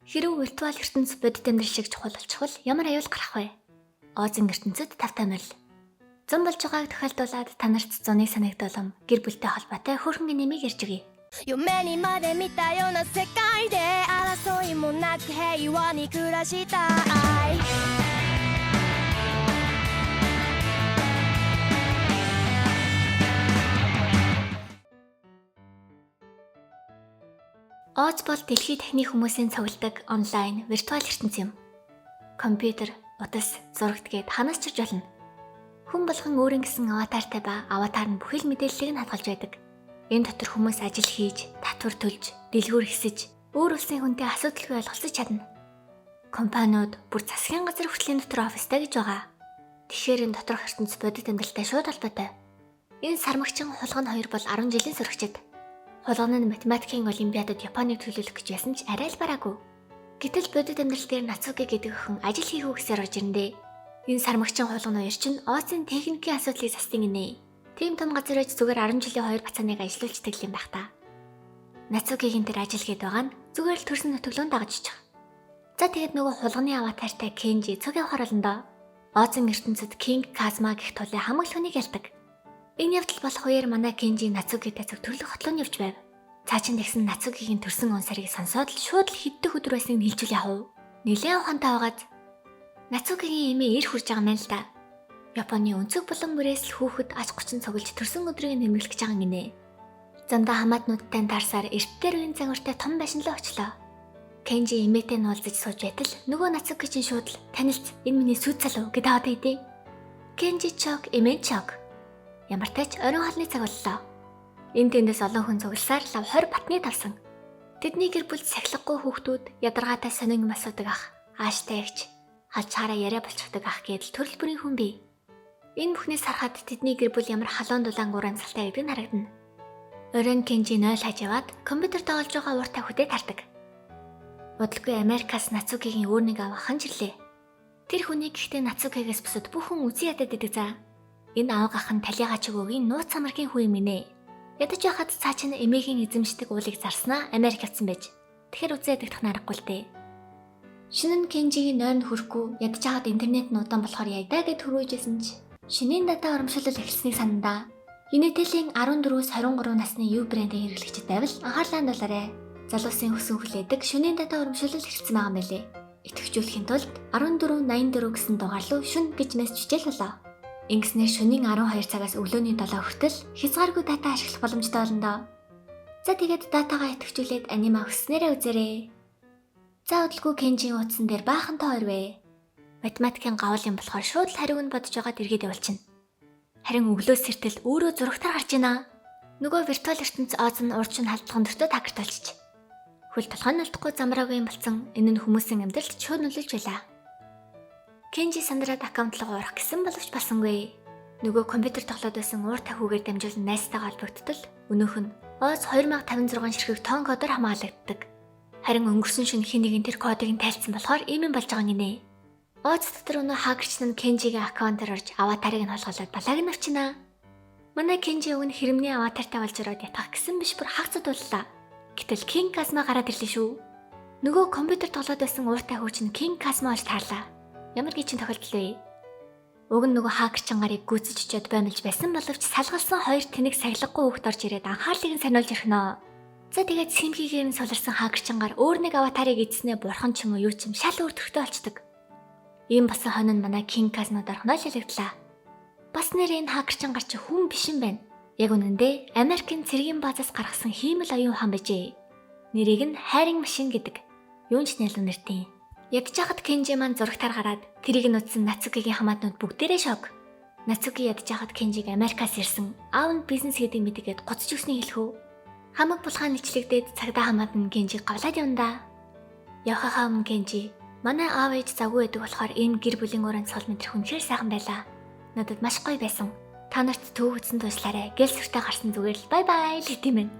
Хэрв виртуал ертөнц бодит амьдрал шиг чухал болчихвол ямар аюул гарах вэ? Оозын ертөнцид тавтай морил. Зун болж байгааг тохиолдуулаад та нарт зуны санагдуулам, гэр бүлтэй холбоотой хөөрхөн нэмийг ярьж өгье. 夢にまで見たような世界で争いもなく平和に暮らしたい。 Оз бол дэлхийд дахны хүмүүсийн цугладаг онлайн виртуал ертөнц юм. Компьютер, утас, зурагт гээд ханаас ч ирж болно. Хүн болгон өөрийн гэсэн аватартай ба аватар нь бүхэл мэдээллийг нь хадгалж байдаг. Энэ дотор хүмүүс ажил хийж, татвар төлж, дэлгүүр хэсэж, өөр улсын хүнтэй асуудалгүй ойлголцож чадна. Компаниуд бүр засгийн газар хүртлийн дотор офистай гэж байгаа. Тэгэхээр энэ доторх ертөнц бодит амьдралтай шууд холбоотой. Энэ сармагчин хулган хоёр бол 10 жилийн сурагчид. Хулган нь математикийн олимпиадад Японыг төлөөлөх гэж байсан ч арай л бараагүй. Гэтэл бодит амьдрал дээр Нацуки гэдэг охин ажил хийх үгсээр орж ирэндээ. Энэ сармагчин хулган хоёр чинь Оозын техникийн асуудлыг засдаг гинэ. Тийм том газар байж зүгээр 10 жилийн хоёр бацааныг ажилуулцдаг юм байх та. Нацукигийн тэр ажил гээд байгаа нь зүгээр л төрсөн нутаглуун дагаж очих. За тэгээд нөгөө хулганы аватартай Кенжи цуг явахар болно доо. Оозын ертөнцид Кинг Казма гэх тулын хамаг л хүнийг ялдаг. Энэ явдал болох үеэр манай Кенжи Нацукитай цуг төрлөх хотлон явж байв. Цаа чин тэгсэн Нацукигийн төрсөн он сарыг сонсоод л шууд л хэддэх өдөр байсныг нь хэлжүүл яах вэ? Нилээн ухаантай байгаад Нацукигийн эмээ ир хурж байгаа юм л да. Японы өнцөг булан бүрээс л хүүхэд ач гучин цуглаж төрсөн өдрийг нэмэглэх гэж байгаа гинэ. Замдаа хамаатнуудтай таарсаар эрт дээр үеийн загвартай том байшин руу очлоо. Кенжи эмээтэй нь уулзаж сууж байтал нөгөө Нацуки чинь шууд л танилц энэ миний сүйт залуу гэдээ аваад идэв. Кенжи чок эмээ чок. Ямар тач оройн хоолны цаг боллоо. Энд тэндээс олон хүн цугласаар лав 20 батны тавсан. Тэдний гэр бүлд сахилгагүй хүүхдүүд ядаргаатай сонин юм асуудаг ах, ааштай эгч, халчаараа яриа болчихдог ах гэдэл төрөл бүрийн хүн бий. Энэ бүхнээс харахад тэдний гэр бүл ямар халуун дулаан уур амьсгалтай гэдэг нь харагдана. Оройн Кенжи 0 хаж яваад компьютер тоглож байгаа ууртай хүдээ тардаг. Удалгүй Америкаас Нацукигийн өөр нэг авах хан ирлээ. Тэр хүний гэхдээ Нацукигээс бусад бүх хүн үзий ядаад идэг за. Энэ авга ах нь талигаа чигөөгийн нууц самаргийн хүү юм инэ. Ядаж байхад цаа чинь эмээгийн эзэмшдэг уулыг зарснаа Америк явцсан байж. Тэгэхээр үзээ ядагдах нь аргагүй л дээ. Шинэ нь Кенжигийн нойрон хүрэхгүй ядаж байхад интернет нь удаан болохоор яйдаа гэд хөрвөөжсэн ч шинийн дата урамшуулал эхэлснийг санандаа. Unitel-ийн 14-өөс 23 насны U брендийн хэрэглэгчид байвал анхаарлаа хандуулаарай. Залуусын хүсэн хүлээдэг шөнийн дата урамшуулал эхэлсэн байгаа юм байлээ. Идэвхжүүлэхийн тулд 1484 гэсэн дугаар руу шүн гэж мессеж хичээл болоо. Ингэснээр шөнийн 12 цагаас өглөөний 7 хүртэл хязгааргүй дата ашиглах боломжтой болно доо. За тэгээд датагаа идэвхжүүлээд аниме хүсснээрээ үзээрэй. За удалгүй Кенжийн утсан дээр баахан тоо орвэ. Математикийн гавал юм болохоор шууд л хариуг нь бодож байгаад эргээд явуулчихна. Харин өглөө сэртэл өөрөө зурагтаар гарч ийна. Нөгөө виртуал ертөнц Оз нь урд чинь халдлагын дөртөө такерт болчих. Хөл толгой нь алдахгүй замраагүй юм болсон. Энэ нь хүмүүсийн амьдралд чөө нөлөөлж байлаа. Кенжи сандраад аккаунт руу орох гэсэн боловч басангүй. Нөгөө компьютер тоглоод байсан уур тахиугаар дамжуулан найзтайгаа холбогдтол өнөөх нь Оз 2056 ширхэг тоон кодоор хамгаалагддаг. Харин өнгөрсөн шөнө хэн нэгэн тэр кодыг нь тайлцсан болохоор ийм юм болж байгаа гинэ. Оз дотор өнөө хакерч нь Кенжигийн аккаунтаар орж аватарыг нь холголоод балааг нь авчина. Манай Кенжи уг нь хэрэмний аватартай болж ороод ятгах гэсэн биш бүр хагцад боллоо. Гэтэл Кинг Казма гараад ирлээ шүү. Нөгөө компьютер тоглоод байсан ууртай хүү чинь Кинг Казма олж таарлаа. Ямар гिचэн тохиолдол вэ? Уг нь нөгөө хакерчин гарыг гүйцэж очиод баймилж байсан боловч салгалсан хоёр тэнэг сахилгагүй хүүхд орж ирээд анхаарлыг нь сониулж ирхнэ. За тэгээд симхигээр нь суларсан хакерчин гар өөр нэг аватарыг эзснээ бурхан ч юм уу юу ч юм шал өөр төрхтэй болчдөг. Ийм болсон хонь нь манай Кинг Казмад орхноо л ялагдлаа. Бас нэр энэ хакерчин гар чи хүн биш юм байна. Яг үнэндээ Америкийн цэргийн баазаас гаргасан хиймэл оюун ухаан байжээ. Нэрийг нь хайрын машин гэдэг. Юун ч нэлүү нэртэй. Ядж хахад Кенжи маань зурагтаар гараад тэрийг нь утсан Нацукигийн хамаатнууд бүгдээрээ шок. Нацуки ядж хахад Кенжиг Америкаас ирсэн аав нь бизнес хийдэг мэдгээд гоцож өгснийг хэлэх үү? Хамаг булхаа нэчлэгдээд цагдаа хамаат нь Кенжиг гавлаад явна да. Явхахаа өмнө Кенжи манай аав ээж завгүй байдаг болохоор энэ гэр бүлийн уур амьсгал мэдрэх үнэхээр сайхан байлаа. Надад маш гоё байсан. Та нарт төв үзсэн туслаарай. Гэл сүртэй гарсан зүгээр л бай бай л гэт юм байна.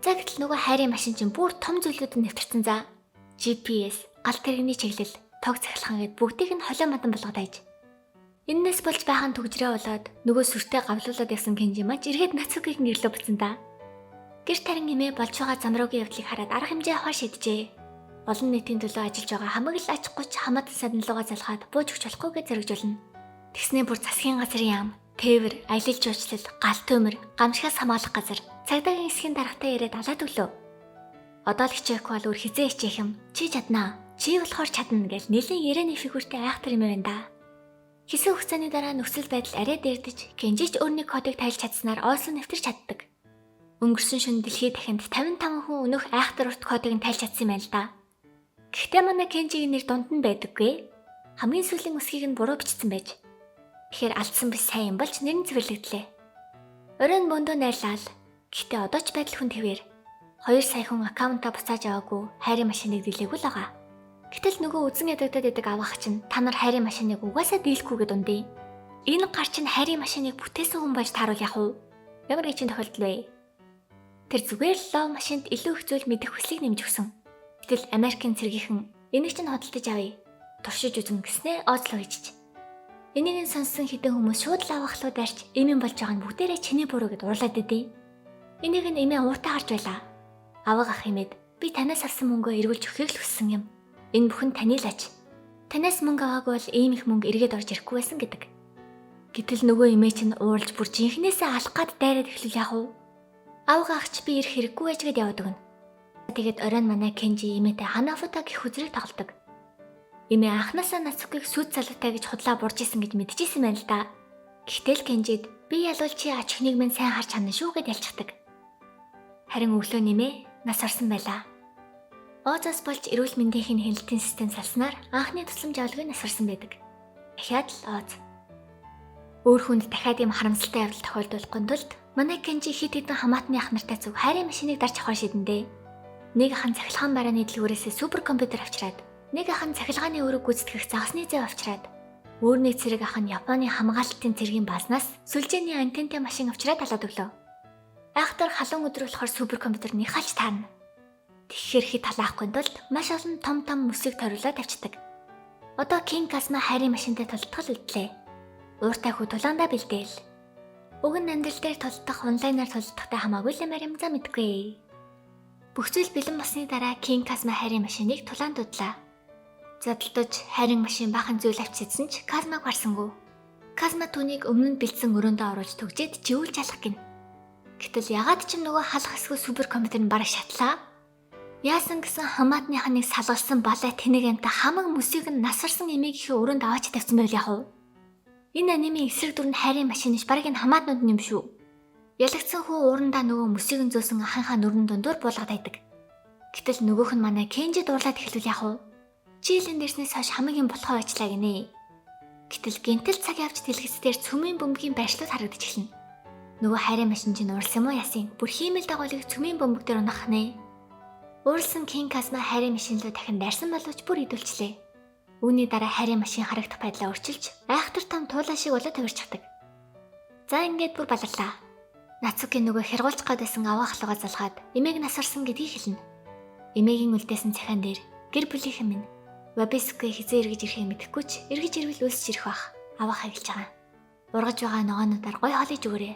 За гэтэл нөгөө хайрын машин чинь бүр том зүйлүүд нь нэвтэрсэн за. GPS, гал тэрэгний чиглэл, тог цахилгаан гэд бүгдийг нь холио мадан болгоод айж. Эннээс болж байхan түгжрээ болоод нөгөө сүртэй гавлуулаад явсан Кенжи маань ч эргээд Нацукигийн гэрлөө буцсан да. Гэр тарин эмээ болж байгаа замруугийн явдлыг хараад арга хэмжээ авахар шийджээ. Олон нийтийн төлөө ажиллаж байгаа хамаг л аж гуч хамаатан садан луугаа залхаад бууж өгч болохгүй гэж зоригжуулна. Тэгснээ бүр засгийн газрын яам, тээвэр, аялал жуулчлал, гал төмөр, гамшигаас хамгаалах газар цагдаагийн хэсгийн даргатай яриад алаад өглөө. Одоо л хичээхгүй бол өөр хизээ хичээх юм. Чи чаднаа. Чи болохоор чадна гэл нэлийн ярианы фигүртэй айхтар юм байна да. Хэсэг хугацааны дараа нөхцөл байдал арай дээрдэж, Кенжич өөрний кодыг тайлж чадсанаар Осло нэвтэрч чаддаг. Өнгөрсөн шөнө дэлхийд дахинд 55 хүн өнөөх айхтар урт кодыг нь тайлж чадсан юм байна л да. Гэхдээ манай Кенжигийн нэр дунд нь байдаггүй. Хамгийн сүүлийн үсгийг нь буруу бичсэн байж. Тэгэхээр алдсан биш сайн юм болж нэр нь цэвэрлэгдлээ. Оройн бөндөө найрлал. Гэхдээ одоо ч байдал хүн твээр. 2 сая хүн аккаунтаа буцааж аваагүй, хайрын машиныг дийлээгүй л байгаа. Гэтэл нөгөө үзэн ядагдаад идэг авах чинь та нар хайрын машиныг угаасаа дийлэхгүй гэд ундیں۔ Энэ гар чинь хайрын машиныг бүтээсэн хүн болж тааруул яах вэ? Ямар гэж чинь тохиолдол вэ? Тэр зүгээр л лов машинд илүү их зүйл мэдэх хүслийг нэмж өгсөн. Гэтэл Америкийн цэргийнхэн энийг чинь худалдаж авъя. Туршиж үзэн гэснээ Осло хийчих. Энийг нь сонссон хэдэн хүмүүс шууд лавах руу дайрч эмэн болж байгаа нь бүгдээрээ чиний буруу гэд уурлаад идэв. Энийг нь эмээ ууртай харж байлаа. Аваг ах хэмээд би танаас авсан мөнгөө эргүүлж өгөхийг л хүссэн юм. Энэ бүхэн таны л аж. Танаас мөнгө аваагүй бол ийм их мөнгө эргээд орж ирэхгүй байсан гэдэг. Гэтэл нөгөө эмээ чинь ууралж бүр жинхнээсээ алах гад дайраад эхлүүл яах вэ? Аваг ах ч би ирэх хэрэггүй байж гэд яваад өгнө. Тэгээд оройн манай Кенжи эмээтэй Ханафута гэх хүзрийг тоглодог. Эмээ анхнаасаа Нацукиг сүд залуутай гэж худлаа бурж исэн гэж мэдчихсэн байна л да. Гэхдээ л Кенжид би ялвал чи ач охиныг минь сайн харж чадна шүү гэд ялцгадаг. Харин өглөө нэмээ нас орсон байлаа. Оозоос болж эрүүл мэндийн хяналтын систем салснаар анхны тусламж авалгүй нас орсон байдаг. Дахиад л Оз. Өөр хүнд дахиад ийм харамсалтай явдал тохиолдуулахгүй тулд манай Кенжи хит хитэн хамаатны ах нартай зүг хайрын машиныг дарж авахар шидэндээ. Нэг ах нь цахилгаан барааны дэлгүүрээсээ супер компьютер авчираад, нэг ах нь цахилгааны үүрэг гүйцэтгэх загасны зэв авчираад, өөр нэг цэрэг ах нь Японы хамгаалалтын цэргийн баазнаас сүлжээний антентай машин авчираад халаад өглөө. Айхтар халуун өдөр болохоор супер компьютер нэг халж таарна. Тэгэхээр хит халаахгүй тулд маш олон том том мөсийг ториулаад тавьчихдаг. Одоо Кинг Касма хайрын машинтай тултгал үлдлээ. Ууртай хүү тулаандаа бэлдээл. Уг нь амьдрал дээр тулдах, онлайнаар тулдахтай хамаагүй л юм юм за мэдгүй. Бүх зүйл бэлэн болсны дараа Кинг Касма хайрын машиныг тулаанд удлаа. Задалдаж хайрын машин бахан зүйл авчидсан ч Касмаг барсангүй. Касма түүнийг өмнө нь бэлдсэн өрөөндөө оруулж түгжээд чивүүлж алах гин. Гэтэл ягаад ч юм нөгөө халах эсгүй супер компьютер нь бараг шатлаа. Яасан гэсэн хамаатных нь салгалсан балай тэнэг амта хамаг мөсийг нь насарсан эмээгийнхээ өрөөнд аваач тавьсан байвал яах вэ? Энэ анимын эсрэг дүр нь хайрын машин биш бараг энэ хамаатнууд нь юм шүү. Ялагдсан хүү уурандаа нөгөө мөсийг нь зөөсөн ахынхаа нүрэн дундуур буулгаад байдаг. Гэтэл нөгөөх нь манай Кенжи дуурлаад эхлүүл яах вэ? Жилэн дэрснээс хойш хамаг юм болохоо байчлаа гинэ. Гэтэл гинтэл цаг явж дэлгэц дээр цөмийн бөмбөгийн байршлууд харагдаж эхэлнэ. Нөгөө хайрын машин чинь ууралсан юм уу яасан? Бүр хиймэл дагуулыг цөмийн бөмбөг дээр унах нэ. Ууралсан Кинг Касма хайрын машин руу дахин дайрсан боловч бүр идүүлчлээ. Үүний дараа хайрын машин харагдах байдлаа өөрчилж, айхтар том туулаа шиг болоод тавирчдаг. За ингээд бүр баларлаа. Нацуки нөгөө хэргуулж гад байсан аваа ахлууга залгаад эмээг нас орсон гэдгийг хэлнэ. Эмээгийн үлдээсэн цахиан дээр гэр бүлийнхэн минь Вабисуке хизээ эргэж ирэхээ мэдэхгүй ч эргэж ирвэл өлсөж ирэх бах. Аваа хаглаж байгаа. Ургаж байгаа ногоонуудаар гой хоолойж өгөөрэй.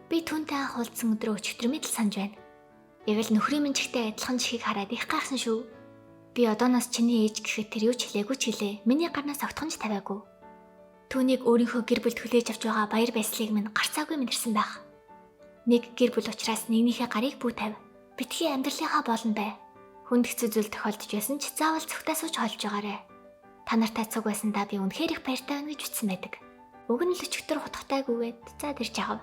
Би түүнтэй анх уулзсан өдрөө өчигдөр мэдл санаж байна. Яг л нөхрийн минь чихтэй адилхан чихийг хараад их гайхсан шүү. Би одооноос чиний ээж гэхэд тэр юу ч хэлээгүй ч хэлээ. Миний гарнаас огтхон ч тавиагүй. Түүнийг өөрийнхөө гэр бүлд хүлээж авч байгаа баяр баясгалыг минь гарцаагүй мэдэрсэн байх. Нэг гэр бүл учраас нэгнийхээ гарыг бүү тавь. Битгий амьдралынхаа болно бай. Хүнд хэцүү зүйл тохиолдож байсан ч заавал цогтаа сууж хоолж байгаарэ. Та нартай цуг байсандаа би үнэхээр их баяртай байна гэж бичсэн байдаг. Уг нь л өчигдөр хутгатайгүйгээд за тэр жаав.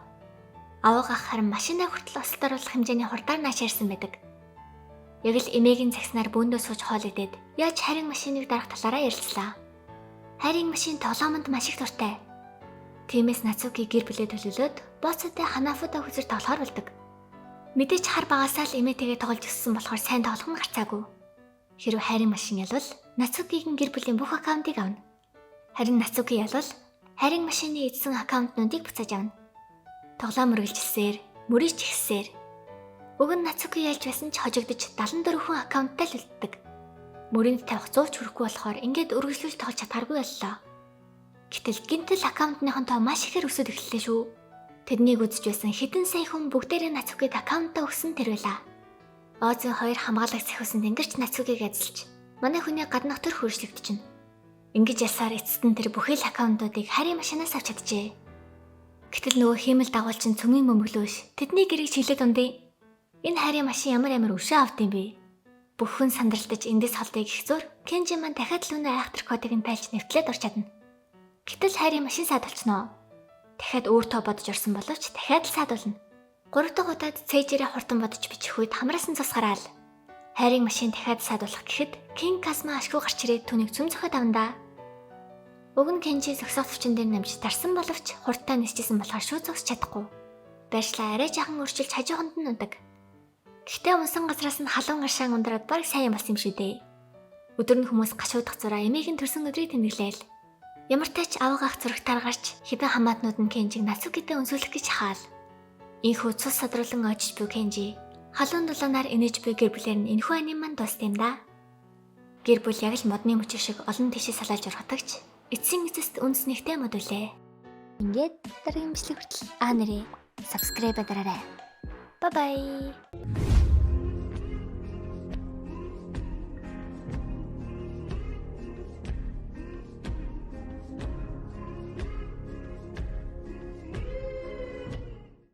Аваг ах харин машинаа хүртэл осолдоруулах хэмжээний хурдаар нааш ярьсан байдаг. Яг л эмээгийн цагснаар бөөндөө сууж хоол идээд яаж харин машиныг дарах талаараа ярилцлаа. Харин машин тоглоомонд маш их дуртай. Тиймээс Нацуки гэр бүлээ төлөөлөөд боцоотой Ханафута хүзэр тоглохоор болдог. Мэдээч хар багасаа л эмээтэйгээ тоглож өссөн болохоор сайн тоглох нь гарцаагүй. Хэрвээ хайрын машин ялвал Нацукигийн гэр бүлийн бүх аккаунтыг авна. Харин Нацуки ялвал хайрын машины эзэн аккаунтнуудыг буцааж авна. Тоглоом үргэлжилсээр, мөрийч ихсээр. Уг нь Нацуки ялж байсан ч хожигдож 74 хүн аккаунттай л үлддэг. Мөрөнд тавих 100 ч хүрэхгүй болохоор ингээд үргэлжлүүлж тоглож чадхааргүй боллоо. Гэтэл гинтэл аккаунтныхон тоо маш ихээр өсөд эхэллээ шүү. Тэднийг үзэж байсан хэдэн сая хүн бүгдээрээ Нацукид аккаунтаа өгсөн тэр байлаа. Оозын хоёр хамгаалагч захиусан тэнгэрч Нацукиг эзэлж Манай хүний гаднах төр хөршлөгдөж. Ингэж ялсаар эцэст нь тэр бүхэл аккаунтуудыг харийн машинаас авч чаджээ. Гэтэл нөгөө хиймэл дагуулч нь цөмийн бөмбөглөөш. Тэдний гэрийг чиглээд ундیں۔ Энэ харийн машин ямар амар өшөө авд юм бэ? Бүх хүн сандралтаж эндээс холдъё гэх зур Кенжи маань дахиад л үнэ айхтар кодыг нь тайлж нэвтлээд орч чадна. Гэтэл хайрын машин саад болчихноо. Дахиад өөр тоо бодож орсон боловч дахиад л саад болно. Гурав дахь удаад цээжээрээ хурдан бодож бичих үед хамраас нь цус гараал. Хайрын машин дахиад саадуулах гэхэд Кинг Касма ашгүй гарч ирээд түүнийг цөм зохиод авна. Уг нь Кенжи зогсоох төвчин дээр намж тарсан боловч хурдтай нисчихсэн болохоор шууд зогсож чадахгүй. Байршлаа арай жаахан өөрчилж хажууханд нь унадаг. Гэхдээ унсан газраас нь халуун гаршаан ундраад бараг сайн болсон юм шүү дээ. Өдөр нь хүмүүс гашуудах зураа эмээх нь төрсөн өдрийг тэмдэглээл. Ямар тач авга ах зурагтаар гарч хэдэн хамаатнууд нь Кенжиг Нацукитэй өнсүүлэх гэж хаал. Ийхүү цус садруулан очиж буй Кенжи халуун дулаанаар инээж буй гэр бүлээр нь энэхүү аним маань дууссан юм да. Гэр бүл яг л модны мөчир шиг олон тийшээ салаалж ургатагч эцсийн эцэст үнс нэгтэй мод үлээ. Ингээд дараагийн бичлэг хүртэл аа нэрээ subscribe дараарай. Bye bye.